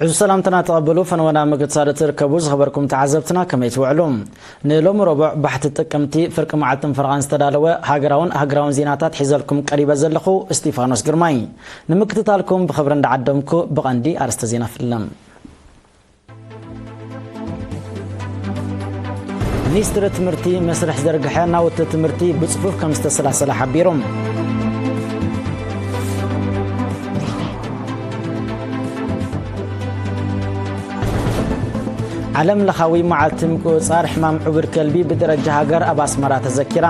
ዕዙዝ ሰላምትና ተቐበሉ። ፈነወና ምግትሳድ ትርከቡ ዝኸበርኩም ተዓዘብትና ከመይ ትውዕሉ? ንሎሚ ረቡዕ ባሕቲ ጥቅምቲ ፍርቂ መዓልትን ፈረቓን ዝተዳለወ ሃገራውን ሃገራውን ዜናታት ሒዘልኩም ቀሪበ ዘለኹ እስጢፋኖስ ግርማይ። ንምክትታልኩም ብኽብሪ እንዳዓደምኩ ብቐንዲ ኣርእስተ ዜና ፍልም። ሚኒስትሪ ትምህርቲ መስርሕ ዘርግሐ ናውቲ ትምህርቲ ብጽፉፍ ከም ዝተሰላሰለ ሓቢሩ። ዓለም ለኻዊ መዓልቲ ምቁጽጻር ሕማም ዕቡድ ከልቢ ብደረጃ ሃገር ኣብ ኣስመራ ተዘኪራ።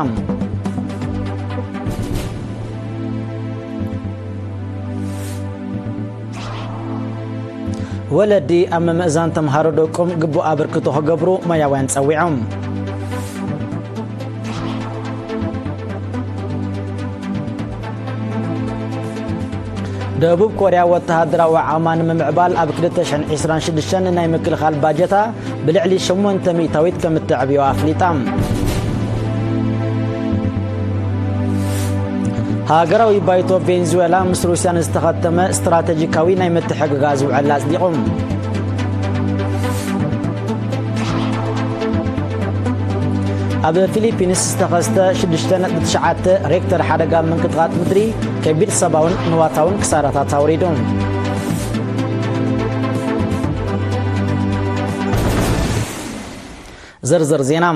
ወለዲ ኣብ ምምእዛን ተምሃሮ ደቆም ግቡእ ኣበርክቶ ክገብሩ ሞያውያን ጸዊዖም። ደቡብ ኮርያ ወተሃደራዊ ዓቕማ ንምምዕባል ኣብ ክልተ ሽሕን ዕስራን ሽዱሽተን ናይ ምክልኻል ባጀታ ብልዕሊ ሸሞንተ ሚእታዊት ከም እተዕብዮ ኣፍሊጣ። ሃገራዊ ባይቶ ቬንዙዌላ ምስ ሩስያ ንዝተኸተመ ስትራተጂካዊ ናይ ምትሕግጋዝ ውዕል ኣጽዲቑ። ኣብ ፊሊፒንስ ዝተኸስተ ሽዱሽተ ነጥቢ ትሽዓተ ሬክተር ሓደጋ ምንቅጥቓጥ ምድሪ ከቢድ ሰብኣውን ንዋታውን ክሳራታት ኣውሪዱ። ዝርዝር ዜና።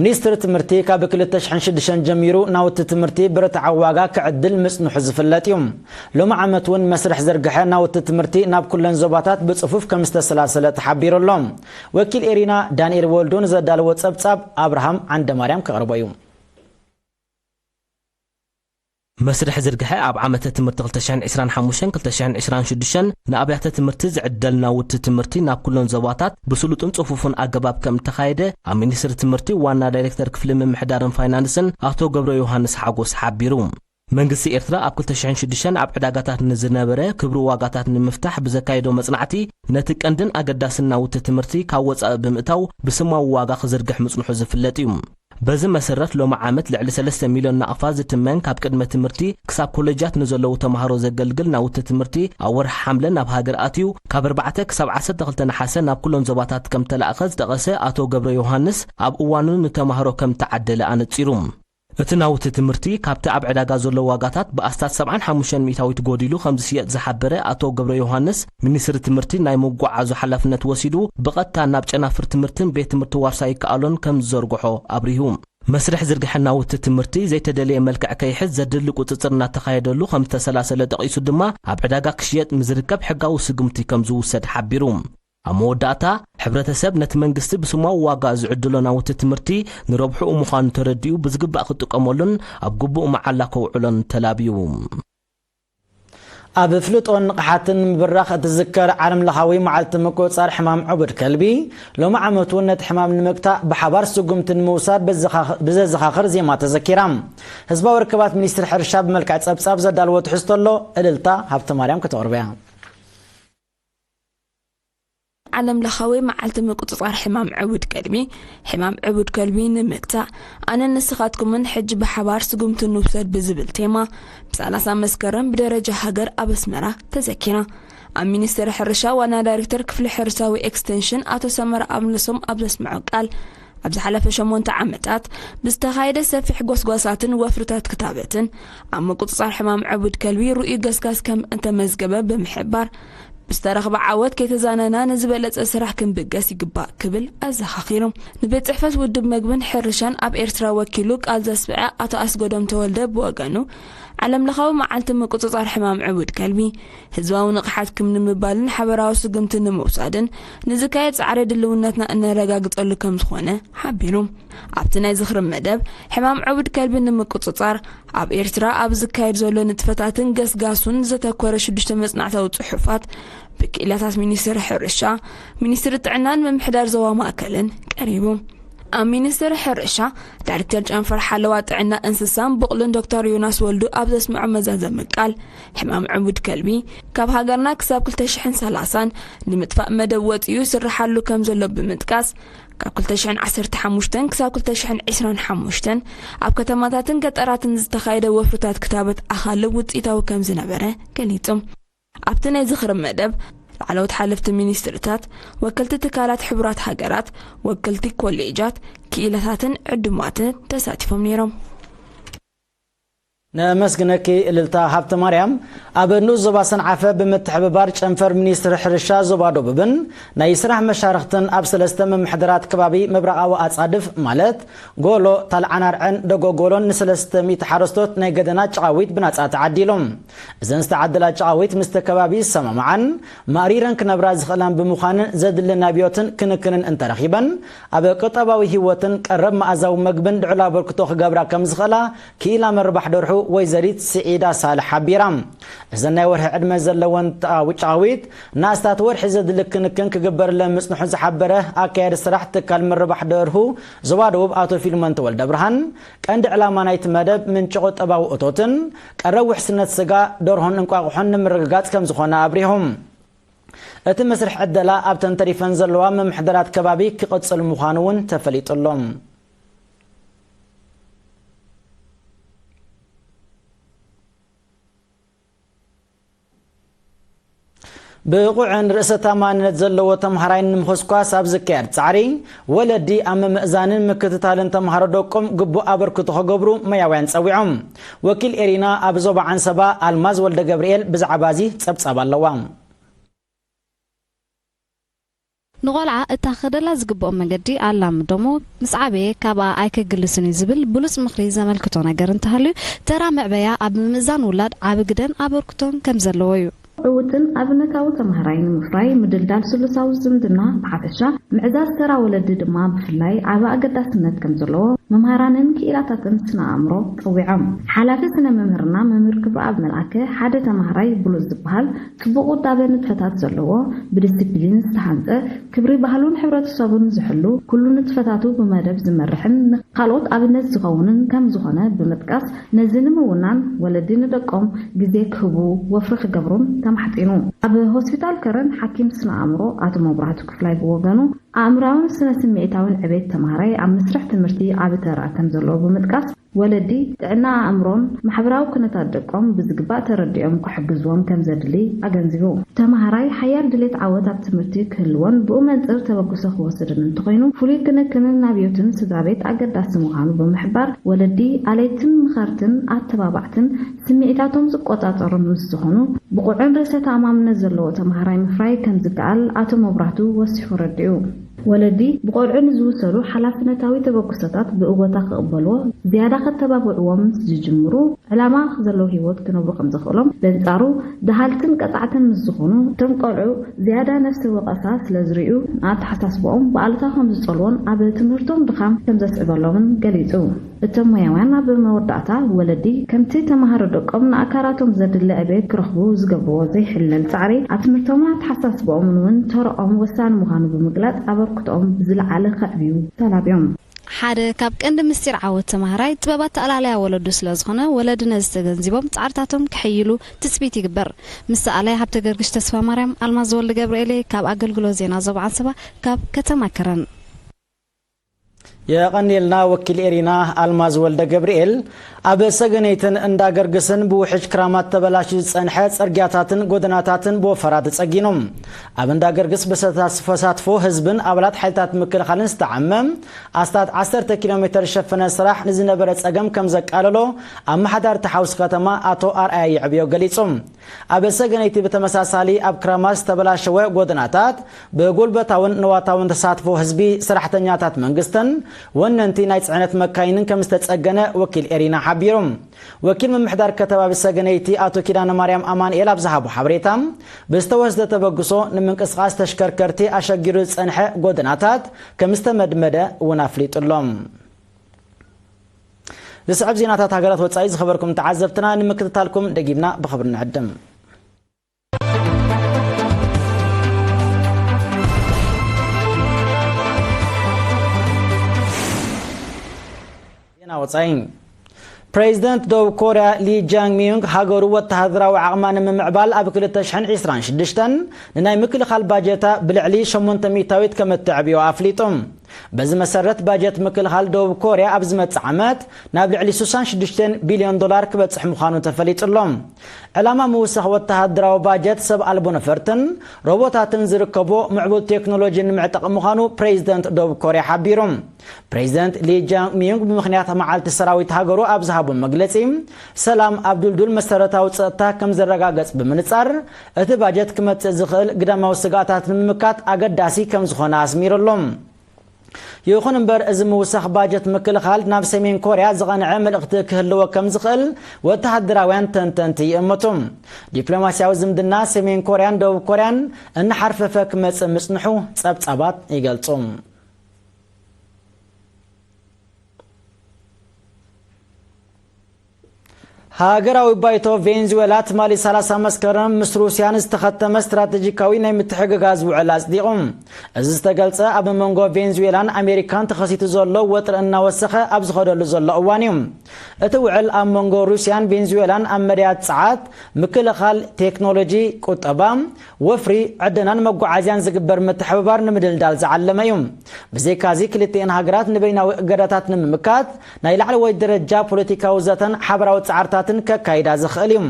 ሚኒስትሪ ትምህርቲ ካብ ክልተ ሽሕን ሽዱሽተን ጀሚሩ ናውቲ ትምህርቲ ብርትዓዊ ዋጋ ክዕድል ምጽንሑ ዝፍለጥ እዩ። ሎሚ ዓመት እውን መስርሕ ዝርግሐ ናውቲ ትምህርቲ ናብ ኩለን ዞባታት ብጽፉፍ ከም ዝተሰላሰለ ተሓቢሩ ኣሎ። ወኪል ኤሪና ዳንኤል ወልዱ ንዘዳለዎ ጸብጻብ ኣብርሃም ዓንደማርያም ከቕርቦ እዩ። መስርሕ ዝርግሐ ኣብ ዓመተ ትምህርቲ ክልተ ሽሕን ዕስራን ሓሙሽተን ክልተ ሽሕን ዕስራን ሽዱሽተን ንኣብያተ ትምህርቲ ዝዕደል ናውቲ ትምህርቲ ናብ ኩለን ዞባታት ብስሉጥን ጽፉፍን ኣገባብ ከም እተኻየደ ኣብ ሚኒስትሪ ትምህርቲ ዋና ዳይሬክተር ክፍሊ ምምሕዳርን ፋይናንስን ኣቶ ገብረ ዮሃንስ ሓጎስ ሓቢሩ። መንግስቲ ኤርትራ ኣብ ክልተ ሽሕን ሽዱሽተን ኣብ ዕዳጋታት ንዝነበረ ክብሪ ዋጋታት ንምፍታሕ ብዘካየዶ መጽናዕቲ ነቲ ቀንድን ኣገዳስን ናውቲ ትምህርቲ ካብ ወጻኢ ብምእታው ብስማዊ ዋጋ ክዝርግሕ ምጽንሑ ዝፍለጥ እዩ። በዚ መሰረት ሎሚ ዓመት ልዕሊ ሰለስተ ሚልዮን ናቕፋ ዝትመን ካብ ቅድመ ትምህርቲ ክሳብ ኮሌጃት ንዘለዉ ተምሃሮ ዘገልግል ናውቲ ትምህርቲ ኣብ ወርሒ ሓምለ ናብ ሃገር ኣትዩ ካብ ኣርባዕተ ክሳብ ዓሰርተ ክልተ ነሓሰ ናብ ኩለን ዞባታት ከም ተላእኸ ዝጠቐሰ ኣቶ ገብረ ዮሃንስ ኣብ እዋኑ ንተምሃሮ ከም ተዓደለ ኣነጺሩ። እቲ ናውቲ ትምህርቲ ካብቲ ኣብ ዕዳጋ ዘሎ ዋጋታት ብኣስታት ሰብዓን ሓሙሽተን ሚእታዊት ጎዲሉ ከም ዝሽየጥ ዝሓበረ ኣቶ ገብረ ዮሃንስ፣ ሚኒስትሪ ትምህርቲ ናይ መጓዓዞ ሓላፍነት ወሲዱ ብቐጥታ ናብ ጨናፍር ትምህርትን ቤት ትምህርቲ ዋርሳይ ይከኣሎን ከም ዝዘርግሖ ኣብሪሁ። መስርሕ ዝርግሐ ናውቲ ትምህርቲ ዘይተደለየ መልክዕ ከይሕዝ ዘድሊ ቁጽጽር እናተኻየደሉ ከም ዝተሰላሰለ ጠቒሱ ድማ ኣብ ዕዳጋ ክሽየጥ ንዝርከብ ሕጋዊ ስጉምቲ ከም ዝውሰድ ሓቢሩ። ኣብ መወዳእታ፣ ሕብረተሰብ ነቲ መንግስቲ ብስማዊ ዋጋ ዝዕድሎ ናውቲ ትምህርቲ ንረብሕኡ ምዃኑ ተረዲኡ ብዝግባእ ክጥቀመሉን ኣብ ግቡእ መዓላ ከውዕሎን ተላብዩ። ኣብ ፍልጦን ንቕሓትን ምብራኽ እትዝከር ዓለም ለኻዊ መዓልቲ ምቁጽጻር ሕማም ዕቡድ ከልቢ፣ ሎሚ ዓመት እውን ነቲ ሕማም ንምግታእ ብሓባር ስጉምቲ ንምውሳድ ብዘኻኽ-፣ ብዘዘኻኽር ዜማ ተዘኪራ። ህዝባዊ ርክባት ሚኒስትሪ ሕርሻ ብመልክዕ ጸብጻብ ዘዳለዎ ትሕዝቶ ኣሎ፣ እልልታ ሃብተማርያም ከተቕርቦ እያ። ዓለም ለኻዊ መዓልቲ ምቁጽጻር ሕማም ዕቡድ ከልቢ፣ ሕማም ዕቡድ ከልቢ ንምግታእ ኣነን ንስኻትኩምን ሕጂ ብሓባር ስጉምቲ ንውሰድ ብዝብል ቴማ ብሰላሳ መስከረም ብደረጃ ሃገር ኣብ ኣስመራ ተዘኪራ። ኣብ ሚኒስቴር ሕርሻ ዋና ዳይሬክተር ክፍሊ ሕርሻዊ ኤክስቴንሽን ኣቶ ሰመረ ኣምለሶም ኣብ ዘስምዖ ቃል፣ ኣብ ዝሓለፈ ሸሞንተ ዓመታት ብዝተኻየደ ሰፊሕ ጎስጓሳትን ወፍርታት ክታበትን ኣብ ምቁጽጻር ሕማም ዕቡድ ከልቢ ርኡይ ገስጋስ ከም እተመዝገበ ብምሕባር፣ ብዝተረኽበ ዓወት ከይተዛነና ንዝበለጸ ስራሕ ክንብገስ ይግባእ ክብል ኣዘኻኺሩ። ንቤት ጽሕፈት ውድብ መግብን ሕርሻን ኣብ ኤርትራ ወኪሉ ቃል ዘስምዐ ኣቶ ኣስገዶም ተወልደ ብወገኑ፣ ዓለም ለኻዊ መዓልቲ ምቁጽጻር ሕማም ዕቡድ ከልቢ፣ ህዝባዊ ንቕሓት ክም ንምባልን ሓበራዊ ስጉምቲ ንምውሳድን ንዝካየድ ጻዕሪ ድልውነትና እነረጋግጸሉ ከም ዝኾነ ሓቢሩ። ኣብቲ ናይ ዝኽሪ መደብ፣ ሕማም ዕቡድ ከልቢ ንምቁጽጻር ኣብ ኤርትራ ኣብ ዝካየድ ዘሎ ንጥፈታትን ገስጋሱን ዘተኮረ ሽዱሽተ መጽናዕታዊ ጽሑፋት ብክኢላታት ሚኒስቴር ሕርሻ፣ ሚኒስትሪ ጥዕናን ምምሕዳር ዞባ ማእከልን ቀሪቡ። ኣብ ሚኒስቴር ሕርሻ ዳይሬክተር ጨንፈር ሓለዋ ጥዕና እንስሳን ብቑልን ዶክተር ዮናስ ወልዱ ኣብ ዘስምዖ መዛዘሚ ቃል፣ ሕማም ዕቡድ ከልቢ ካብ ሃገርና ክሳብ ክልተ ሽሕን ሰላሳን ንምጥፋእ መደብ ወጺኡ ይስርሓሉ ከም ዘሎ ብምጥቃስ፣ ካብ ክልተ ሽሕን ዓሰርተ ሓሙሽተን ክሳብ ክልተ ሽሕን ዕስራን ሓሙሽተን ኣብ ከተማታትን ገጠራትን ዝተኻየደ ወፍርታት ክታበት ኣኻልብ ውጽኢታዊ ከም ዝነበረ ገሊጹ። ኣብቲ ናይ ዝኽሪ መደብ፣ ላዕለዎት ሓለፍቲ ሚኒስትርታት፣ ወከልቲ ትካላት ሕቡራት ሃገራት፣ ወከልቲ ኮሌጃት፣ ክኢላታትን ዕዱማትን ተሳቲፎም ነይሮም። ነመስግነኪ እልልታ ሃብተ ማርያም። ኣብ ንኡስ ዞባ ሰንዓፈ ብምትሕብባር ጨንፈር ሚኒስትሪ ሕርሻ ዞባ ደቡብን ናይ ስራሕ መሻርኽትን ኣብ ሰለስተ ምምሕዳራት ከባቢ ምብራቓዊ ኣጻድፍ ማለት ጎሎ፣ ታልዓናርዐን ደጎጎሎን ንሰለስተ ሚእቲ ሓረስቶት ናይ ገደና ጨቓዊት ብናጻ ተዓዲሎም። እዘን ዝተዓደላ ጨቓዊት ምስቲ ከባቢ ዝሰማምዓን ማእሪረን ክነብራ ዝኽእላን ብምዃንን ዘድሊ ናብዮትን ክንክንን እንተረኺበን ኣብ ቁጠባዊ ህይወትን ቀረብ መኣዛዊ መግብን ልዑል ኣበርክቶ ክገብራ ከም ዝኽእላ ክኢላ ምርባሕ ደርሁ ወይዘሪት ስዒዳ ሳልሕ ሓቢራ። እዘን ናይ ወርሒ ዕድመ ዘለወን ጣ-፣ ጨቓዊት ንኣስታት ወርሒ ዘድሊ ክንክን ክግበርለን ምጽንሑ ዝሓበረ ኣካያዲ ስራሕ ትካል ምርባሕ ደርሁ ዞባ ደቡብ ኣቶ ፊልሞን ተወልደ ብርሃን፣ ቀንዲ ዕላማ ናይቲ መደብ ምንጪ ቁጠባዊ እቶትን ቀረብ ውሕስነት ስጋ፣ ደርሆን እንቋቑሖን ንምርግጋጽ ከም ዝኾነ ኣብሪሆም። እቲ መስርሕ ዕደላ ኣብተን ተሪፈን ዘለዋ ምምሕዳራት ከባቢ ክቕጽል ምዃኑ እውን ተፈሊጡ ኣሎ። ብቑዕን ርእሰ ተኣማንነት ዘለዎ ተምሃራይ ንምኹስኳስ ኣብ ዝካየድ ጻዕሪ፣ ወለዲ ኣብ ምምእዛንን ምክትታልን ተምሃሮ ደቆም ግቡእ ኣበርክቶ ክገብሩ መያውያን ጸዊዖም። ወኪል ኤሪና ኣብ ዞባ ዓንሰባ ኣልማዝ ወልደ ገብርኤል ብዛዕባ እዚ ጸብጻብ ኣለዋ። ንቖልዓ እታ ክኸደላ ዝግብኦ መገዲ ኣላምዶሞ፣ ምስ ዓበየ ካብኣ ኣይከግልስን እዩ ዝብል ብሉጽ ምኽሪ ዘመልክቶ ነገር እንተሃልዩ፣ ተራ መዕበያ ኣብ ምምእዛን ውላድ ዓቢ ግደን ኣበርክቶን ከም ዘለዎ እዩ። ዕዉትን ኣብነታዊ ተምሃራይ ንምፍራይ ምድልዳል ስሉሳዊ ዝምድና ብሓፈሻ፣ ምዕዛዝ ተራ ወለዲ ድማ ብፍላይ ዓቢ ኣገዳስነት ከም ዘለዎ መምሃራንን ክኢላታትን ስነ ኣእምሮ ጸዊዖም። ሓላፊ ስነ መምህርና መምህር ክብረኣብ መልኣከ፣ ሓደ ተምሃራይ ብሉጽ ዝበሃል ጽቡቕ ውዳበ ንጥፈታት ዘለዎ፣ ብዲሲፕሊን ዝተሃንጸ፣ ክብሪ ባህሉን ሕብረተሰቡን ዝሕሉ፣ ኩሉ ንጥፈታቱ ብመደብ ዝመርሕን ንኻልኦት ኣብነት ዝኸውንን ከም ዝኾነ ብምጥቃስ፣ ነዚ ንምውናን ወለዲ ንደቆም ግዜ ክህቡ ወፍሪ ክገብሩን ተማሕጺኑ። ኣብ ሆስፒታል ከረን ሓኪም ስነ ኣእምሮ ኣቶ መብራህቱ ክፍላይ ብወገኑ፣ ኣእምራውን ስነ ስምዒታውን ዕቤት ተምሃራይ ኣብ መስርሕ ትምህርቲ ዓቢ ተራ ከም ዘለዎ ብምጥቃስ፣ ወለዲ ጥዕና ኣእምሮን ማሕበራዊ ኩነታት ደቆም ብዝግባእ ተረዲኦም ክሕግዝዎም ከም ዘድሊ ኣገንዚቡ። ተምሃራይ ሓያል ድሌት ዓወት ኣብ ትምህርቲ ክህልዎን ብኡ መንጽር ተበግሶ ክወስድን እንተኾይኑ፣ ፍሉይ ክንክንን ናብዮትን ስድራ ቤት ኣገዳሲ ምዃኑ ብምሕባር፣ ወለዲ ኣለይትን ምኸርትን ኣተባባዕትን ስምዒታቶም ዝቆጻጸሩ ምስ ዝኾኑ፣ ብቑዕን ርእሰ ተኣማምነት ዘለዎ ተምሃራይ ምፍራይ ከም ዝከኣል ኣቶ መብራህቱ ወሲኹ ረዲኡ። ወለዲ ብቆልዑ ንዝውሰዱ ሓላፍነታዊ ተበግሶታት ብእወታ ክቕበልዎ፣ ዝያዳ ከተባብዕዎም ምስ ዝጅምሩ፣ ዕላማ ዘለዎ ህይወት ክነብሩ ከም ዘኽእሎም፣ በንጻሩ ደሃልትን ቀጻዕትን ምስ ዝኾኑ፣ እቶም ቆልዑ ዝያዳ ነፍሲ ወቐሳ ስለ ዝርእዩ፣ ንኣተሓሳስባኦም ብኣሉታ ከም ዝጸልዎን ኣብ ትምህርቶም ድኻም ከም ዘስዕበሎምን ገሊጹ። እቶም ሞያውያን ኣብ መወዳእታ፣ ወለዲ ከምቲ ተምሃሮ ደቆም ንኣካላቶም ዘድሊ ዕቤት ክረኽቡ ዝገብርዎ ዘይሕለል ጻዕሪ፣ ኣብ ትምህርቶምን ኣተሓሳስባኦምን እውን ተረኦም ወሳኒ ምዃኑ ብምግላጽ፣ ኣበርክቶኦም ብዝለዓለ ከዕብዩ ተላብዮም። ሓደ ካብ ቀንዲ ምስጢር ዓወት ተምሃራይ ጥበብ ኣተኣላልያ ወለዱ ስለ ዝኾነ፣ ወለዲ ነዚ ተገንዚቦም ጻዕርታቶም ክሕይሉ ትጽቢት ይግበር። ምስ ኣላይ ሃብተ ገርግሽ ተስፋ ማርያም፣ ኣልማዝ ወልደ ገብርኤል ካብ ኣገልግሎት ዜና ዞባ ዓንሰባ ካብ ከተማ ከረን። የቐንየልና ወኪል ኤሪና ኣልማዝ ወልደ ገብርኤል። ኣብ ሰገነይትን እንዳ ገርግስን ብውሕጅ ክራማት ተበላሽዩ ዝጸንሐ ጽርግያታትን ጎደናታትን ብወፈራ ተጸጊኖም። ኣብ እንዳ ገርግስ ብተሳትፎ ህዝብን ኣባላት ሓይልታት ምክልኻልን ዝተዓመ ኣስታት ዓሰርተ ኪሎ ሜተር ዝሸፈነ ስራሕ ንዝነበረ ጸገም ከም ዘቃለሎ ኣመሓዳሪ እቲ ሓውሲ ከተማ ኣቶ ኣርኣያ ይዕብዮ ገሊጹ። ኣብ ሰገነይቲ ብተመሳሳሊ ኣብ ክራማት ዝተበላሸወ ጎደናታት ብጉልበታውን ንዋታውን ተሳትፎ ህዝቢ፣ ሰራሕተኛታት መንግስትን ወነንቲ ናይ ጽዕነት መካይንን ከም ዝተጸገነ ወኪል ኤሪና ሓቢሩ። ወኪል ምምሕዳር ከተባቢ ሰገነይቲ ኣቶ ኪዳነ ማርያም ኣማንኤል ኣብ ዝሃቦ ሓበሬታ፣ ብዝተወስደ ተበግሶ ንምንቅስቓስ ተሽከርከርቲ ኣሸጊሩ ዝጸንሐ ጎደናታት ከም ዝተመድመደ እውን ኣፍሊጡ ኣሎ። ዝስዕብ ዜናታት ሃገራት ወጻኢ ዝኸበርኩም ተዓዘብትና ንምክትታልኩም ደጊምና ብኽብሪ ንዕድም። ዜና ወጻኢ። ፕሬዚደንት ደቡብ ኮርያ ሊ ጃንግ ሚዩንግ ሃገሩ ወተሃደራዊ ዓቕማ ንምምዕባል ኣብ ክልተ ሽሕን ዕስራን ሽዱሽተን ንናይ ምክልኻል ባጀታ ብልዕሊ ሸሞንተ ሚእታዊት ከም እተዕብዮ ኣፍሊጡ። በዚ መሰረት፣ ባጀት ምክልኻል ደቡብ ኮርያ ኣብ ዝመጽእ ዓመት ናብ ልዕሊ ስሳን ሽዱሽተን ቢልዮን ዶላር ክበጽሕ ምዃኑ ተፈሊጡ ኣሎ። ዕላማ ምውሳኽ ወተሃደራዊ ባጀት፣ ሰብ ኣልቦ ነፈርትን ሮቦታትን ዝርከቦ ምዕቡል ቴክኖሎጂ ንምዕጣቕ ምዃኑ ፕሬዚደንት ደቡብ ኮርያ ሓቢሩ። ፕሬዚደንት ሊ ጃንግ ሚዩንግ ብምኽንያት መዓልቲ ሰራዊት ሃገሩ ኣብ ዝሃቦ መግለጺ፣ ሰላም ኣብ ድልዱል መሰረታዊ ጸጥታ ከም ዝረጋገጽ ብምንጻር፣ እቲ ባጀት ክመጽእ ዝኽእል ግዳማዊ ስግኣታት ንምምካት ኣገዳሲ ከም ዝኾነ ኣስሚሩ ኣሎ። ይኹን እምበር፣ እዚ ምውሳኽ ባጀት ምክልኻል ናብ ሰሜን ኮርያ ዝቐንዐ መልእኽቲ ክህልዎ ከም ዝኽእል ወተሃደራውያን ተንተንቲ ይእምቱ። ዲፕሎማስያዊ ዝምድና ሰሜን ኮርያን ደቡብ ኮርያን እናሓርፈፈ ክመጽእ ምጽንሑ ጸብጻባት ይገልጹ። ሃገራዊ ባይቶ ቬንዙዌላ ትማሊ ሰላሳ መስከረም ምስ ሩስያን ዝተኸተመ ስትራቴጂካዊ ናይ ምትሕግጋዝ ውዕል ኣጽዲቑ። እዚ ዝተገልጸ ኣብ መንጎ ቬንዙዌላን ኣሜሪካን ተኸሲቱ ዘሎ ወጥሪ እናወሰኸ ኣብ ዝኸደሉ ዘሎ እዋን እዩ። እቲ ውዕል ኣብ መንጎ ሩስያን ቬንዙዌላን ኣብ መዳያት ጸዓት፣ ምክልኻል፣ ቴክኖሎጂ፣ ቁጠባ፣ ወፍሪ፣ ዕደናን መጓዓዝያን ዝግበር ምትሕብባር ንምድልዳል ዝዓለመ እዩ። ብዘይካዚ፣ ክልቲኤን ሃገራት ንበይናዊ እገዳታት ንምምካት ናይ ላዕለዎይ ደረጃ ፖለቲካዊ ዘተን ሓበራዊ ጻዕርታትን ከካይዳ ዝኽእል እዩ።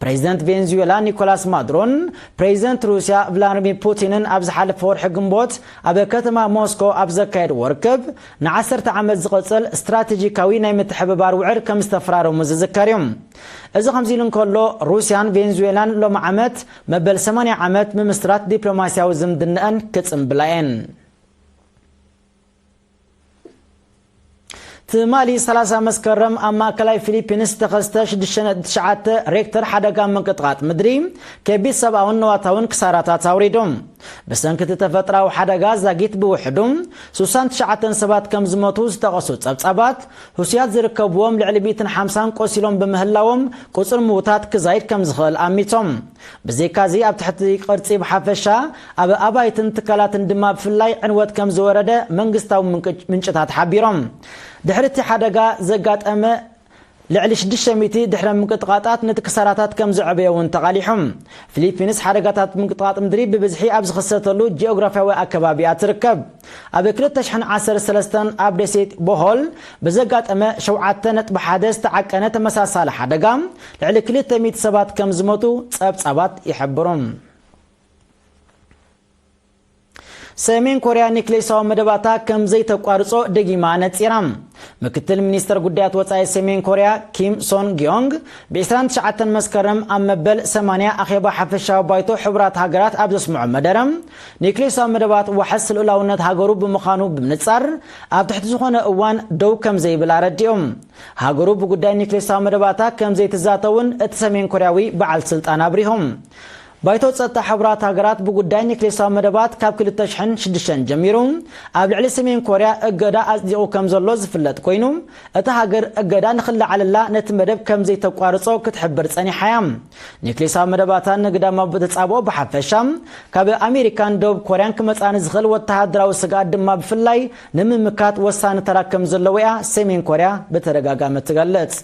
ፕሬዚደንት ቬንዙዌላ ኒኮላስ ማዱሮን ፕሬዚደንት ሩስያ ቭላድሚር ፑቲንን ኣብ ዝሓለፈ ወርሒ ግንቦት ኣብ ከተማ ሞስኮ ኣብ ዘካየድዎ ርክብ፣ ንዓሰርተ ዓመት ዝቕጽል ስትራቴጂካዊ ናይ ምትሕብባር ውዕል ከም ዝተፈራረሙ ዝዝከር እዩ። እዚ ከምዚ ኢሉ እንከሎ፣ ሩስያን ቬንዙዌላን ሎሚ ዓመት መበል ሰማንያ ዓመት ምምስራት ዲፕሎማስያዊ ዝምድናኣን ክጽንብላ እየን። ትማሊ ሰላሳ መስከረም ኣብ ማእከላይ ፊሊፒንስ ዝተኸስተ ሽዱሽተ ነጥቢ ትሽዓተ ሬክተር ሓደጋ ምንቅጥቓጥ ምድሪ ከቢድ ሰብኣውን ንዋታውን ክሳራታት ኣውሪዱ። ብሰንኪ እቲ ተፈጥራዊ ሓደጋ ዛጊት ብውሕዱ ስሳን ትሽዓተን ሰባት ከም ዝሞቱ ዝጠቐሱ ጸብጻባት፣ ህሱያት ዝርከብዎም ልዕሊ ሚእትን ሓምሳን ቆሲሎም ብምህላዎም፣ ቁጽሪ ምዉታት ክዛይድ ከም ዝኽእል ኣሚቶም። ብዘይካዚ፣ ኣብ ትሕቲ ቅርጺ ብሓፈሻ፣ ኣብ ኣባይትን ትካላትን ድማ ብፍላይ ዕንወት ከም ዝወረደ መንግስታዊ ምንጭ-፣ ምንጭታት ሓቢሮም። ድሕሪ እቲ ሓደጋ ዘጋጠመ ልዕሊ ሽዱሽተ ሚእቲ ድሕረ ምንቅጥቓጣት ነቲ ክሳራታት ከም ዘዕበዮ እውን ተቓሊሑ። ፊሊፒንስ ሓደጋታት ምንቅጥቓጥ ምድሪ ብብዝሒ ኣብ ዝኽሰተሉ ጂኦግራፊያዊ ኣከባቢ እያ ትርከብ። ኣብ ክልተ ሽሕን ዓሰርተ ሰለስተን ኣብ ደሴት ቦሆል ብዘጋጠመ ሸውዓተ ነጥቢ ሓደ ዝተዓቀነ ተመሳሳሊ ሓደጋ ልዕሊ ክልተ ሚእቲ ሰባት ከም ዝሞቱ ጸብጻባት ይሕብሩ። ሰሜን ኮርያ ኒክሌሳዊ መደባታ ከም ዘይተቋርጾ ደጊማ ነጺራ። ምክትል ሚኒስተር ጉዳያት ወጻኢ ሰሜን ኮርያ ኪም ሶን ጊዮንግ ብ ዕስራን ትሽዓተን መስከረም ኣብ መበል ሰማንያ ኣኼባ ሓፈሻዊ ባይቶ ሕቡራት ሃገራት ኣብ ዘስምዖ መደረ፣ ኒክሌሳዊ መደባት ዋሕስ ልኡላውነት ሃገሩ ብምዃኑ ብምንጻር፣ ኣብ ትሕቲ ዝኾነ እዋን ደው ከም ዘይብል ኣረዲኦም። ሃገሩ ብጉዳይ ኒክሌሳዊ መደባታ ከም ዘይትዛተውን እቲ ሰሜን ኮርያዊ በዓል ስልጣን ኣብሪሆም። ባይቶ ጸጥታ ሕቡራት ሃገራት ብጉዳይ ኒክሌሳዊ መደባት ካብ ክልተ ሽሕን ሽዱሽተን ጀሚሩ ኣብ ልዕሊ ሰሜን ኮርያ እገዳ ኣጽዲቑ ከም ዘሎ ዝፍለጥ ኮይኑ፣ እታ ሃገር እገዳ ንኽለዓለላ ነቲ መደብ ከም ዘይተቋርጾ ክትሕብር ጸኒሓ እያ። ኒክሌሳዊ መደባታ ንግዳማዊ ብተጻብኦ ብሓፈሻ፣ ካብ ኣሜሪካን ደቡብ ኮርያን ክመጽኣ ንዝኽእል ወተሃደራዊ ስግኣት ድማ ብፍላይ ንምምካት ወሳኒ ተራ ከም ዘለዎ እያ ሰሜን ኮርያ ብተደጋጋሚ ትገልጽ።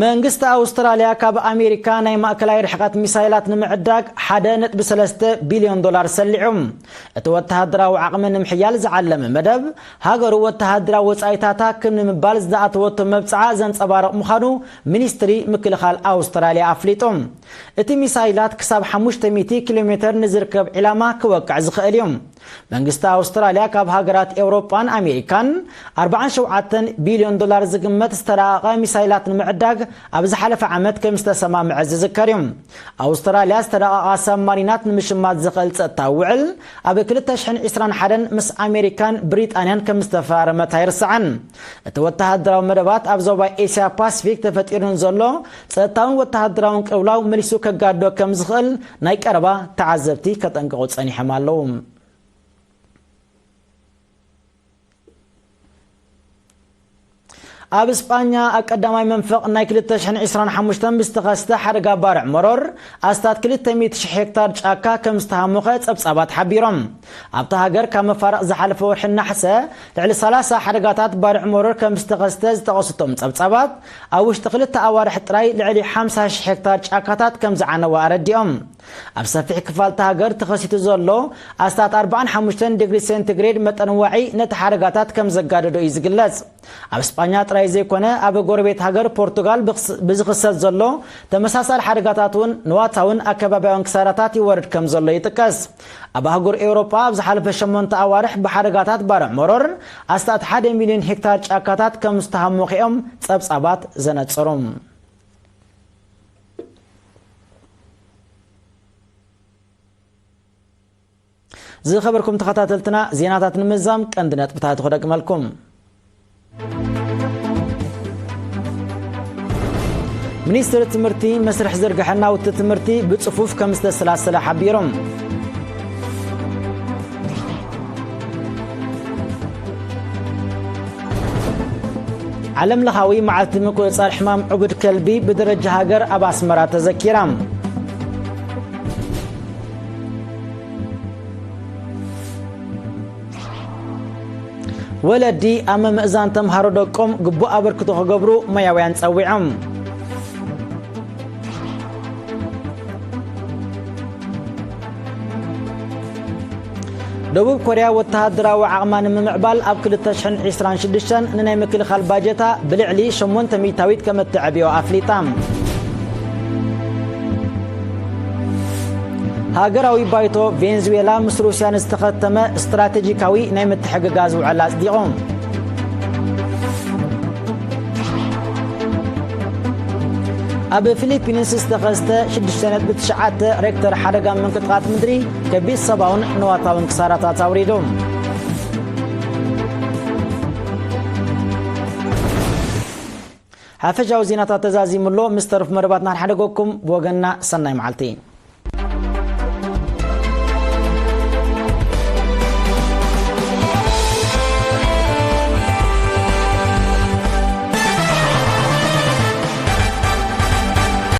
መንግስቲ ኣውስትራልያ ካብ ኣሜሪካ ናይ ማእከላይ ርሕቀት ሚሳይላት ንምዕዳግ ሓደ ነጥቢ ሰለስተ ቢልዮን ዶላር ሰሊዑ። እቲ ወተሃደራዊ ዓቕሚ ንምሕያል ዝዓለመ መደብ፣ ሃገሩ ወተሃደራዊ ወጻኢታታ ክም ንምባል ዝኣተወቶ መብጽዓ ዘንጸባርቕ ምዃኑ ሚኒስትሪ ምክልኻል ኣውስትራልያ ኣፍሊጡ። እቲ ሚሳይላት ክሳብ ሓሙሽተ ሚእቲ ኪሎ ሜተር ንዝርከብ ዒላማ ክወቅዕ ዝኽእል እዩ። መንግስቲ ኣውስትራልያ ካብ ሃገራት ኤውሮጳን ኣሜሪካን ኣርባዓን ሸውዓተን ቢልዮን ዶላር ዝግመት ዝተራቐቐ ሚሳይላት ንምዕዳግ ኣብ ዝሓለፈ ዓመት ከም ዝተሰማምዐ ዝዝከር እዩ። ኣውስትራልያ ዝተራቐቓ ሳብማሪናት ንምሽማት ዝኽእል ጸጥታዊ ውዕል ኣብ ክልተ ሽሕን ዕስራን ሓደን ምስ ኣሜሪካን ብሪጣንያን ከም ዝተፈራረመት ኣይርሳዕን። እቲ ወተሃደራዊ መደባት ኣብ ዞባ ኤስያ ፓሲፊክ ተፈጢሩ ንዘሎ ጸጥታውን ወተሃደራውን ቅልውላው መሊሱ ከጋድዶ ከም ዝኽእል ናይ ቀረባ ተዓዘብቲ ከጠንቅቑ ጸኒሖም ኣለዉ። ኣብ እስጳኛ ኣብ ቀዳማይ መንፈቕ ናይ ክልተ ሽሕን ዕስራን ሓሙሽተን ብዝተኸስተ ሓደጋ ባርዕ መሮር ኣስታት ክልተ ሚእቲ ሽሕ ሄክታር ጫካ ከም ዝተሃሞኸ ጸብጻባት ሓቢሮም። ኣብታ ሃገር ካብ መፋርቕ ዝሓለፈ ወርሒ ናሕሰ ልዕሊ ሰላሳ ሓደጋታት ባርዕ መሮር ከም ዝተኸስተ ዝጠቐሱ እቶም ጸብጻባት፣ ኣብ ውሽጢ ክልተ ኣዋርሕ ጥራይ ልዕሊ ሓምሳ ሽሕ ሄክታር ጫካታት ከም ዝዓነወ ኣረዲኦም። ኣብ ሰፊሕ ክፋል እታ ሃገር ተኸሲቱ ዘሎ ኣስታት ኣርባዓን ሓሙሽተን ዲግሪ ሴንቲግሬድ መጠን ዋዒ ነቲ ሓደጋታት ከም ዘጋደዶ እዩ ዝግለጽ። ኣብ እስጳኛ ጥራይ ዘይኮነ፣ ኣብ ጎረቤት ሃገር ፖርቱጋል ብኽስ-፣ ብዝኽሰት ዘሎ ተመሳሳሊ ሓደጋታት እውን ንዋታውን ኣከባቢያውን ክሳራታት ይወርድ ከም ዘሎ ይጥቀስ። ኣብ ኣህጉር ኤውሮጳ ኣብ ዝሓለፈ ሸሞንተ ኣዋርሕ ብሓደጋታት ባርዕ መሮር ኣስታት ሓደ ሚልዮን ሄክታር ጫካታት ከም ዝተሃሞኸ እዮም ጸብጻባት ዘነጽሩ። ዝኸበርኩም ተኸታተልትና፣ ዜናታት ንምዛም ቀንዲ ነጥብታት ክደግመልኩም። ሚኒስትሪ ትምህርቲ መስርሕ ዝርግሐ ናውቲ ትምህርቲ ብጽፉፍ ከም ዝተሰላሰለ ሓቢሮም። ዓለም ለኻዊ መዓልቲ ምቁጽጻር ሕማም ዕቡድ ከልቢ ብደረጃ ሃገር ኣብ ኣስመራ ተዘኪራ። ወለዲ ኣብ ምምእዛን ተምሃሮ ደቆም ግቡእ ኣበርክቶ ክገብሩ ሞያውያን ጸዊዖም። ደቡብ ኮርያ ወተሃደራዊ ዓቕማ ንምምዕባል ኣብ ክልተ ሽሕን ዕስራን ሽዱሽተን ንናይ ምክልኻል ባጀታ ብልዕሊ ሸሞንተ ሚእታዊት ከም እተዕብዮ ኣፍሊጣ። ሃገራዊ ባይቶ ቬንዙዌላ ምስ ሩስያ ንዝተኸተመ ስትራቴጂካዊ ናይ ምትሕግጋዝ ውዕል ኣጽዲቑ። ኣብ ፊሊፒንስ ዝተኸስተ ሽዱሽተ ነጥቢ ትሽዓተ ሬክተር ሓደጋ ምንቅጥቃጥ ምድሪ ከቢድ ሰብኣውን ንዋታውን ክሳራታት ኣውሪዱ። ሓፈሻዊ ዜናታት ተዛዚሙ ኣሎ። ምስ ተረፉ መደባትና ንሓደገኩም። ብወገንና ሰናይ መዓልቲ።